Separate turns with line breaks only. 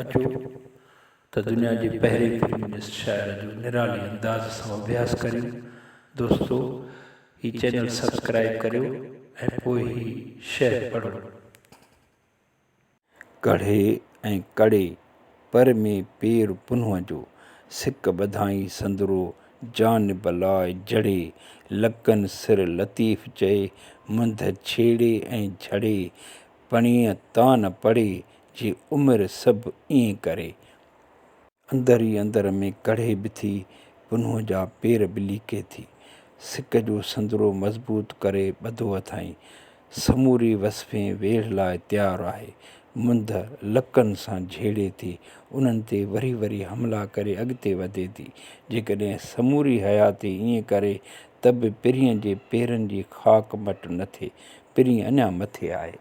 اچو ته دنيا جي پهرين فيمنسٽ شاعره جو نرالي انداز سان اڀياس ڪريون. دوستو هي چينل سبسڪرائيب ڪريو ۽ پوء هي شعر پڙهو.
ڪڙهي ۽ ڪڙي، پر ۾ پير پنهونء جو، سڪ ٻڌائين سندرو، جانب لاء جڙي، لڪن سر لطيف چئي، منڌ ڇيڙي ۽ جھڙي، پڻيء تان نه پڙي، جي عمر سڀ ائين ڪري. اندر ئي اندر ۾ ڪڙهي به ٿي، پنهونء جا پير به ليڪي ٿي. سڪ جو سندرو مضبوط ڪري ٻڌو اٿائين. سموري وصفين ويڙهه لاء تيار آهي. منڌ لڪن سان جهيڙي ٿي، انهن تي وري وري حملا ڪري اڳتي وڌي ٿي. جيڪڏهن سموري حياتي ائين ڪري ته به پرينء جي پيرن جي خاڪ مٽ نه ٿئي. پرين اڃا مٿي آهي.